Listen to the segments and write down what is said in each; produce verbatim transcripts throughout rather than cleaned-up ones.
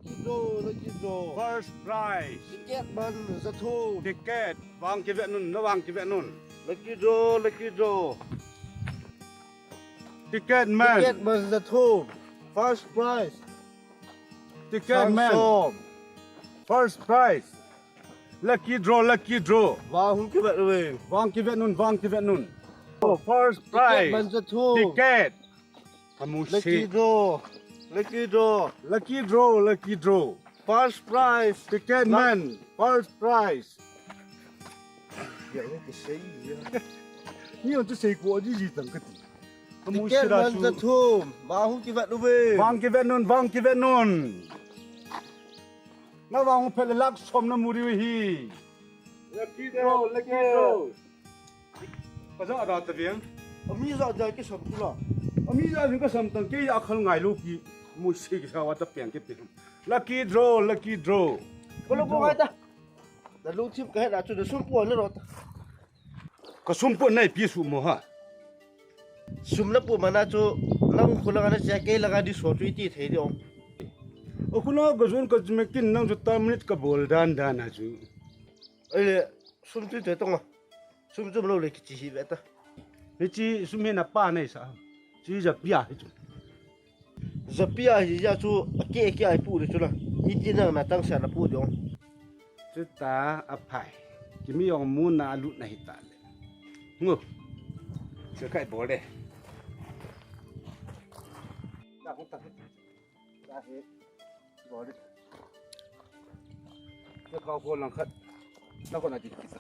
Lucky draw, lucky draw. First prize. Ticket man jathum. Ticket. Vang kivet un, na vang kivet un. Lucky draw, lucky draw. Ticket man. Ticket man jathum. First prize. Ticket man. First prize. Lucky draw, lucky draw. Vang kivet un. Vang kivet un, vang kivet un. Oh, first prize. Ticket man jathum. Ticket. Kamu lucky draw. Lucky draw. Lucky draw, lucky draw. First prize. Ticket man. First prize. Ya, ni kisei ya. Ni on tu sei ko di di tang kati. Kamu ticket man jathum. Vang kivet un. Vang kivet un, vang kivet un. Na vang phe le lak som na muri hi. Lucky draw, lucky draw. Ka ja da ta veng. Ami ja da ki sam tu la. Ami ja veng ka sam tang ke ya khal ngai lo ki. Mu se ki sa wa ta peng ke peng. Lucky draw, lucky draw. Ko lo ko ngai ta. Na lu thim ka he na chu na sum pu na ro ta. Ka sum pu nai pi su mo ha. Sum na pu mana chu nang khu la na che ke la ga di so chu iti thei di ong. O khu na ga jun ka me kin nang chu ta minute ka bol dan dan a chu. Ei le, sum tu te tong a. Sum chu lo le kichi hi ve ta. Hichi sum hi na pa nei sa. Chi ja pia hi chu. Japi a hi ja chu a ke ke ai pu le chu la. Iti nang na tang sa na pu jong. Chuta a phai. Kimi jong mu na lu na hi ta le. Ngo. Se kai bo le. Ta ko ta. Ta he. Bo le. Ke ka ko lang khat. Na ko na di ki ta.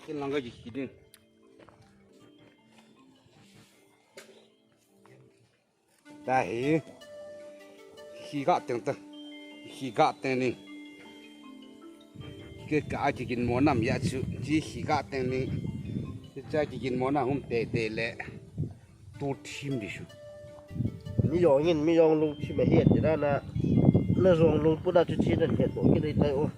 Kin lang ga di ki din. Ta hi. Khi ga teng ta. Khi ga teng ni. Ke ka a ki kin mo nam ya chu. Chi khi ga teng ni. Chi cha ki kin mo na hum te te le. Tu thim di su. Mi jong in, mi jong lu thim a hiat na na. Na jong lu pu da chu chi na hiat bo ki dei tai o.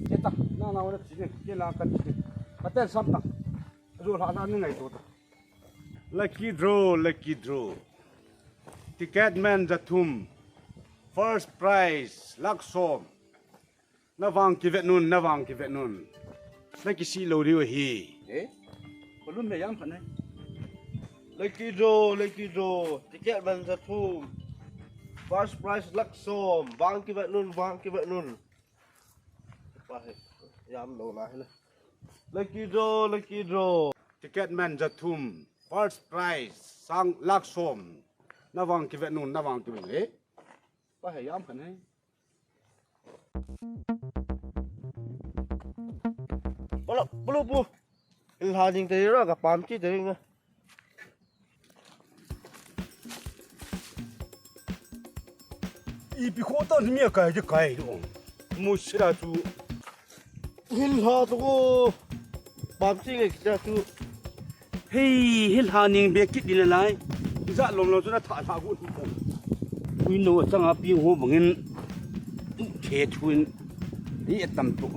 Ke ta, na na wa chi ni. Ke la ka chi ni. Ka ten sam ta. Zo la na ni ngai to ta. Lucky draw, lucky draw. Ticket man jathum. First prize, lak som. Na vang kivet un, na vang kivet un. Na kisi lo diu hi. Eh? Balloon me jam khat ne. Lucky draw, lucky draw. Ticket man jathum. First prize lak som. Vang kivet un, vang kivet un. Pa he. Jam lo na he le. Lucky draw, lucky draw. Ticket man jathum. First prize, sang lak som. Na vang kivet un, na vang kivet un, eh? Pa he jam khat ne. Bolo, bolo pu. Hil ha ding te ra ka pam chi te ring. Ipi kho ta mi a kai je kai lo. Mu sira chu. Hil ha to ko. Pam chi nge kita chu. Hei, hil ha ning be kit din lai. Ja lom lom chu na tha tha gu. Ui no chang a pi ho bangin. Khe thuin. Hi atam tu.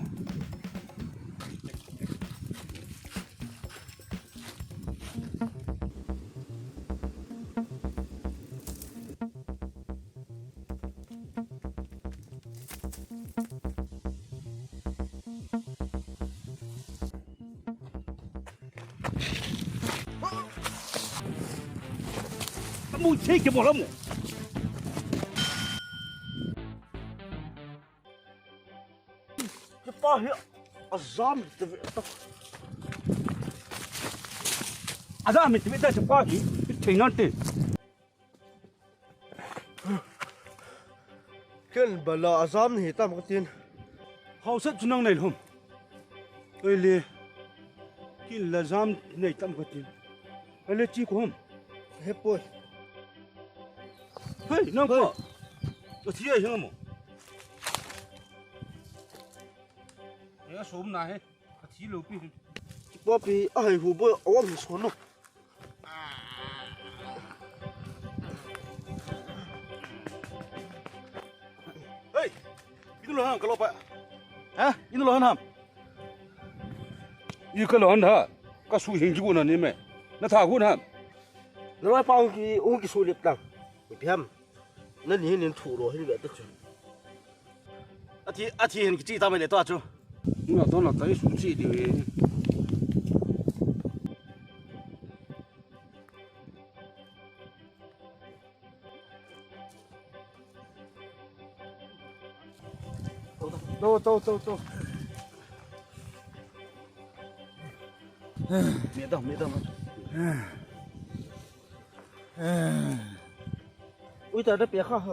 Mu thei ke bolam. Ke pa hi ajam te ve ta. Ajam te ve ta ke pa hi. Thei nan te. Ken bala ajam ni tam ka tin. Hausa chu nang nei lhom. Oi le. Kin la jam nei tam ka tin. Oi le chi ko hom. He poi. Hei, nang ko. Ka thi ai hang mo. He som na he. Ka thi lo pi. Chi pa pi a hai hu boi awam so no. Hei, inu lo han ka lo pa. Ha? Inu lo han ham. I ka lo han ha. Ka su hing ji gu na ni me. Na tha gu na. Na mai pa ki u ki su lip tang. Ipi ham. Nani hin thu lo hin ve ta chu. Athi, athi hin kichi ta mai le to chu. Nga to na ta isu chi di. To, to, to, to. Mira, mira. Ui, ta da pia kha ha.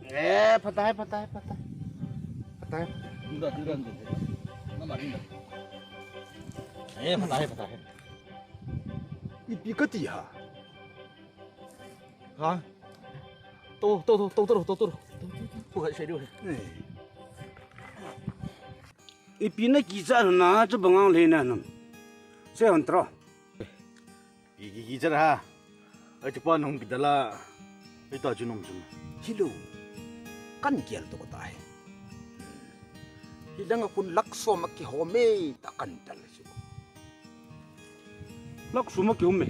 Eh, phatah hai, phatah hai, phatah hai. Phatah hai. Ding da, ding da, ding da. Nama ding da. Eh, phatah hai, phatah hai. Ipi kati ha. Ha? To, to, to, to, to, to, to, to. Thu hai sei diu. Eh. Ipi na kicha na chu bangang le na nam. Se hon tro. Ki, ki, kicha ha. Ai chu pa nung kidala. Ai ta chu nom chu. Hello. Kan kial to ta hai. Hi dang a kun lakh som a kihom e, ta kan dal chu. Lakh som a kihom e.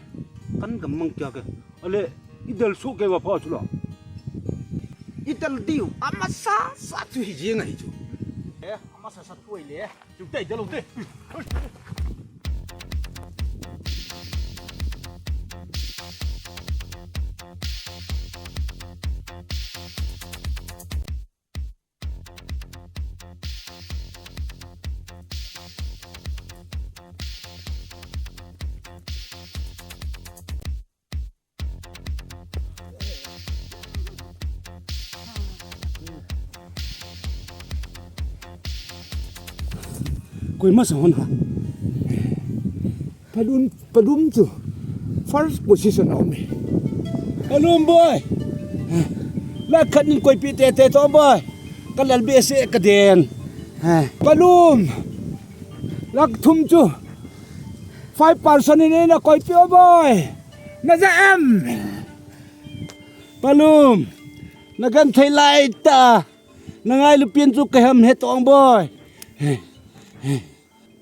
Kan gam mang kya ke. Ale, i dal su ke wa pha chu la. I dal diu, amasa sa chu hi jing ahi chu. Eh, amasa sa thu ai le. Chu te, dal u te. Koi masa hon ha. Palun Palum chu first position a um e. Palum boy. Lakh khat nin koipi tete to boy. Ka lal be se ka den. Palum. Lakh thum chu five percent in na koipi o boy. Na ja em. Palum. Na gan thei lai ta. Na ngailu pin chu ka hem he tong boy.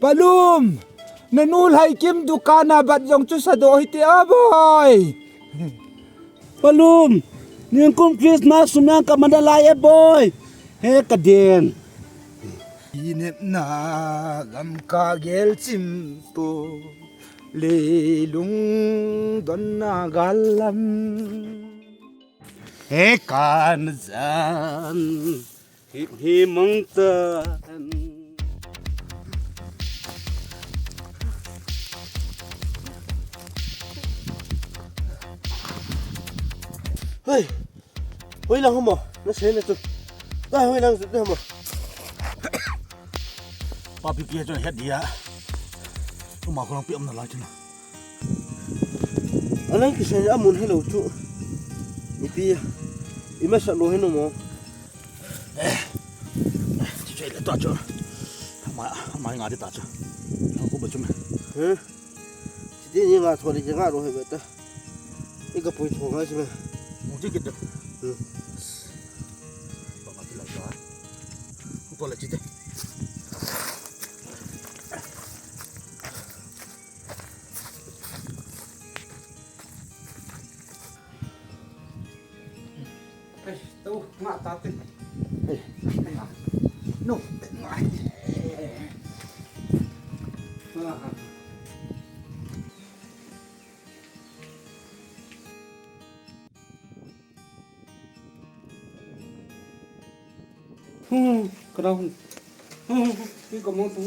Palum, na nu Lhaikim dukan a bat jong chu sa doh hite a boy. Palum, ningkum Christmas sum yang ka man da lai e boy. He ka den. Inepna lam ka gel chim to, leilung donna gal lam. He kan jan. Hi, hi mang tan. Hoi. Hoi lang hamo. Na sei na chu. Ta hoi lang chu hamo. Papi pia chu het dia. Uma ko lang pi am na lai chu na. Alang kisei a mun hello chu. Ipi. Ima sa lo heno mo. Eh, chu chu le to chu. Ama, ama nga de ta chu. Ko ba chu me. He? Chiti ni nga tholi je nga ro he beta. I ka pui tho nga chu me. Mu ti kit de. Hmm. Ba ma ti la ta. Ko la chiti. Ei, tu, nga ta te. Ei, nga. No, nga. Hmm, ka nao. Hmm, hmm, hmm, ka mo tu.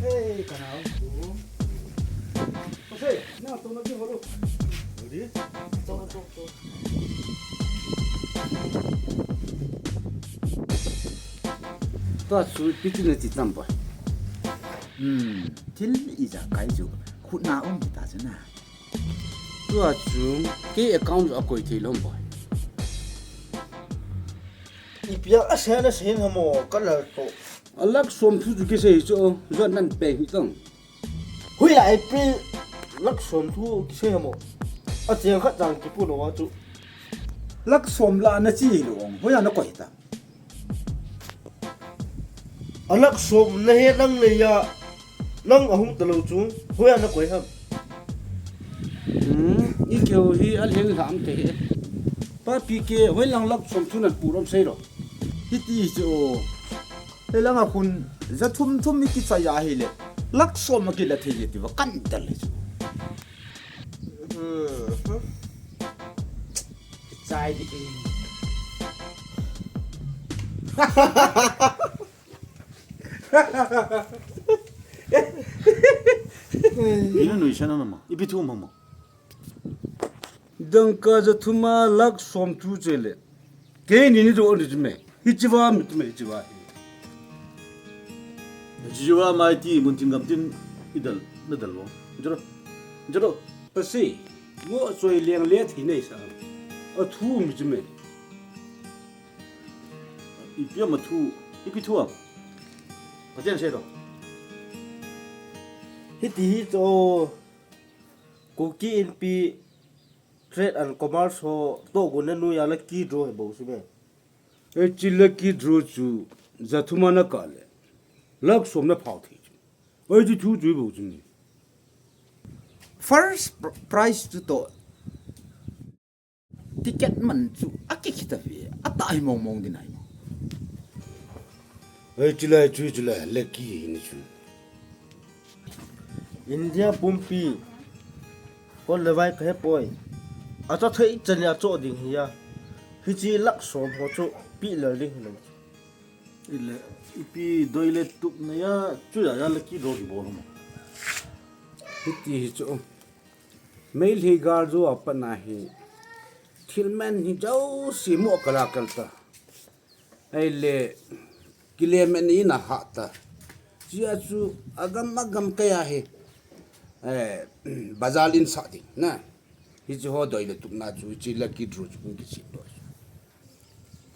Hey, ka nao tu. Pasal, na tu lagi baru. Ready? Tu, tu, tu. Tua chu ipi ti na ti tam boy. Hmm, thil ijakai chu khut na um ta chu na. Tua chu kei account a koi thei lou boy. Ipi a sei na sei hamo ka lal to. A lakh som thu chu kisei chu, jo nan pe hi tong. Hoiya April lakh som thu kisei hamo. A cheng khat chang kipu lou a chu. Lakh som la na chi lou. Hoiya na koi ta. A lakh som na he lang le ya, lang a hung ta lou chu, hoiya na koi ham? Hmm, i keu hi a lheng lam te he. Pa P K, hoilang lakh som thu nan pu rom sei lo. Hiti chu. Hoilang a khun, za thum thum i kichai a hile. Lakh som a kila thei ti va kan dal le chu. Chai di. Ina nui sana nama. Ipi thu mama. Dangka za thum a lakh som thu chele. Keini ni do ni me. Hichiva mi me hichiva. Hichiva mai ti mun tin gam tin idal na dal lo. Jero. Jero. Pasi. Mo choi leng le thi nei sa. A thu mi me. Ipi ama thu, ipi thu am. Pathen sei lo. Hiti hi chu Kuki Inpi Trade and Commerce ho tohgon na nuia lucky draw hi bou chu me. Hichi lucky draw chu za thum a na kah le. Lakh som na phao thei chu. Hichi thu chu hi bou chu me. First pr- prize chu toh. Ticket man chu a kikhit a ve, a ta hi mong mong din ai mo. Ei, chulai chu, chulai, lucky ni chu. India pumpi, kon le vai ka he poi. A cha thei chan ya cho ding hi ya. Hichi lakh som ho chu pi lal ding hi lo. Ile, ipi doi le tup na ya, chu ya, ya lucky draw kibol mo. Hiti hi chu. Meilhei gal jo a pat na hi thil man hi jouse mo kala kal ta. Ahile kile man ni na ha ta. Chia chu agam agam kaya hi. Eh, bazar in sa ding na. Hichi ho doi le tup na chu hichi lucky draw chu kum kichi doi.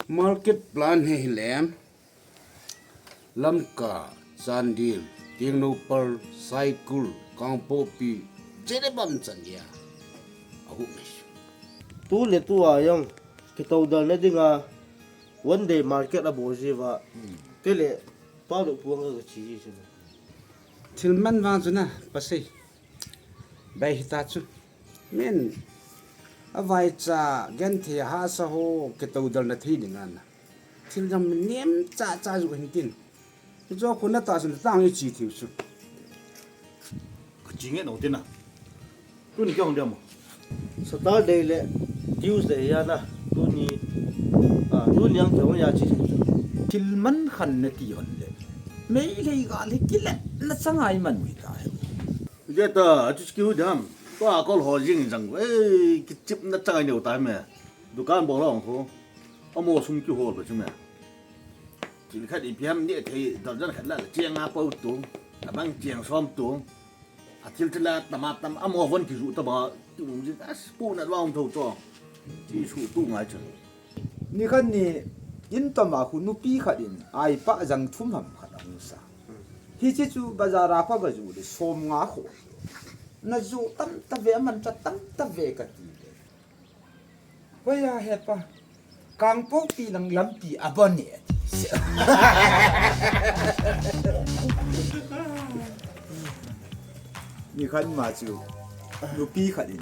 Market plan hi hilem. Lamka, Chandel, Tengnoupal, Saikul, Kangpokpi, Jiribam chan geiya. Ahu mai. Tu le tu a jong, kitoudal na dinga, one day market abol jiuva. Hmm. Kei le, pa lu puang ka chi ji chu. Thil man vang chu na, pasei. Bai hita chu. Men, avaicha, genthei hahsa ho, kitoudal na thei ding ana. Thil jong nem cha cha ju hin tin. Hicho khun na ta sun tang i chi thiu chu. Ka chi nge no tin a. Tuni kya hung dia mo? Saturday le Tuesday ya na. Tuni, ah, tuni ang kya hung ya chi thiu chu. Thil man khan na ti hon le. Meilhei gal hi kile na changai man ui ta he. Jeta, achu kiu dam. Tua kol ho jing jang. Ei, kichip na changai neu ta me. Dukan bol hong kho. Amo sum kihol ba chu me. Thil khat ipi ham neh thei, darjan khat la, cheng a pau tu, abang cheng som tu. A thil thil a tam a tam, amo von kisu ta ba, tu um jin, as, pu na wa um tho cho. Chi su tu ngai cho. Ni khan ni, in tom a khu nupi khat in, ai pa jang thum ham khat a hung sa. Hichi chu bazar a pa ba ju le som nga kho. Na ju tam ta ve, man cha tam ta ve ka ti ve. Hoiya he pa, Kangpokpi lang lampi a bon e. Ni khat ma chu, nupi khat in,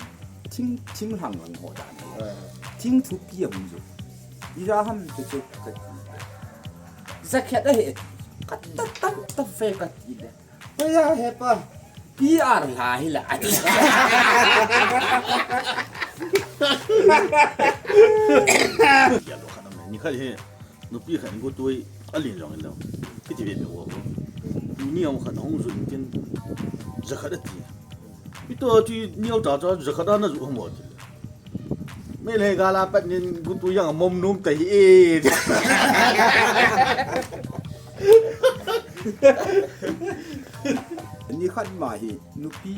thing, thing hlang lang ho dan. Ah. Thing thupi a hung ju. Ija ham chu chu ka ti. Jakhat a he, ka ta tam ta ve ka ti le. Hoiya he pa, P R la hi la. Ya lo khat na me, ni khat hi, nupi khat in go tui, a lin jong in lo. Kiti ve ve wo. Ni ang khat na hung ju in tin, jakhat a ti. Ito ti ni au ta ta, jakhat a na ju hamo ti. Meilhei gal a pat nin gutu jang a mom nom ta hi e. Ni khat ma hi nupi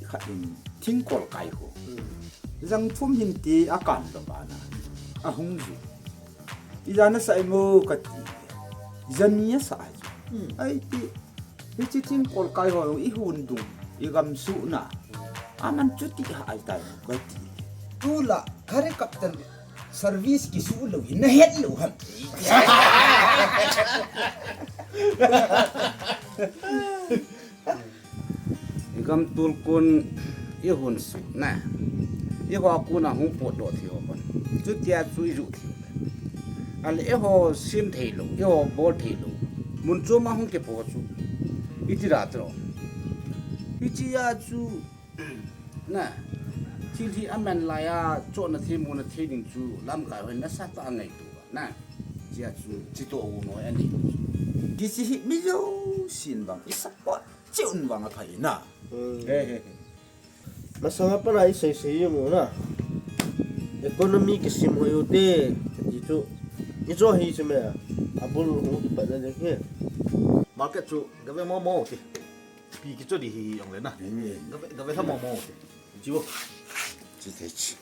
khat in thingkol kai ho. Hmm. Jang thum hin ti a kan lo ba na. A hung ju. Ija na sa i mo ka ti. Jani a sa a ju. Hmm. Ai ti. Hichi thingkol kai ho i hun dung, i gam suhna. Aman chuti ha ai tai ka ti. Tu la, helicopter service kisu lo, i na het lo ham. I gam tul kun i hun suhna. Eiho a kona hung potdoh thei ho kon. Chutia chu i ju thei. Ale eiho sem thei lou, eiho bol thei lou. Mun chom a hung kipo chu. Iti da tro. Hichea chu na thil hi aman lai a chohna thei mona thei ding chu lamkai hon nasatah a ngaito uva na. Chia chu chito u noi ani. Hiche hi mi jousen vang i support cheh un vang aphai na. He he he. Masanga pat a i seisei jeng u na. Economy kisem hoi u te, ti chu. I cho hi chu me. Abul hung kipat na ding hi. Market chu gave momo u te. Pi kicho di hi jong le na. Gave, gave lha momo u te. Chi u. Chi te chi.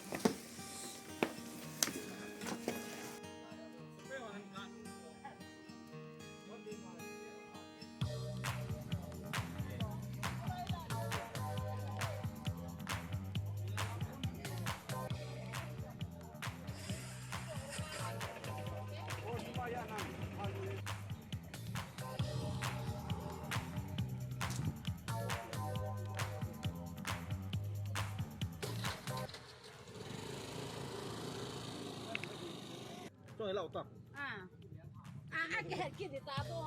Choi lau ta. Ah. Ah, ah, ke, ke di ta to.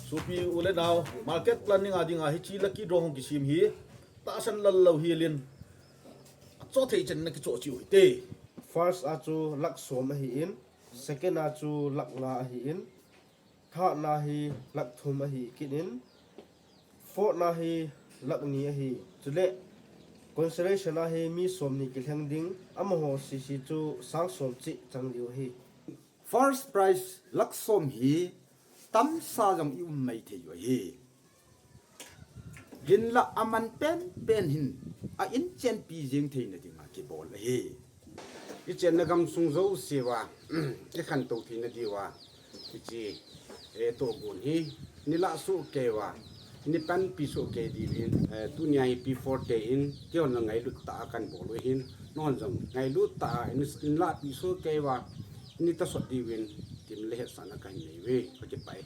Sopi u le nao, market planning a dinga hiche lucky draw hung kisem hi tahsan lal lou hi lin. Acho thei chan na kicho cheh u hite. First a chu lakh som ahi in, second a chu lakh nga ahi in, third na hi lakh thum ahi kit in, fourth na hi lakh ni ahi. Chule consolation a hi mi som ni kilheng ding, amaho sese chu sang som cheh chang diu ahi. First prize lakh som hi tamsa jong i um mai thei u ahi. Hinlah aman penpen hin a in chenpi jeng theina dinga kibol ahi. I chenna gamsung jouse uva i khantou theina diuva hiche, eh, tohgon hi ni lah soh kei uva, ni panpi soh kei diuvin, eh, tunia hi P four te in keihon jong ngailut tah a kahin bol u ahin, nahon jong ngailut tah a in, in lahpi soh kei uva, ni tasot diuvin tin le hetsahna kahin nei uve, kakipah e.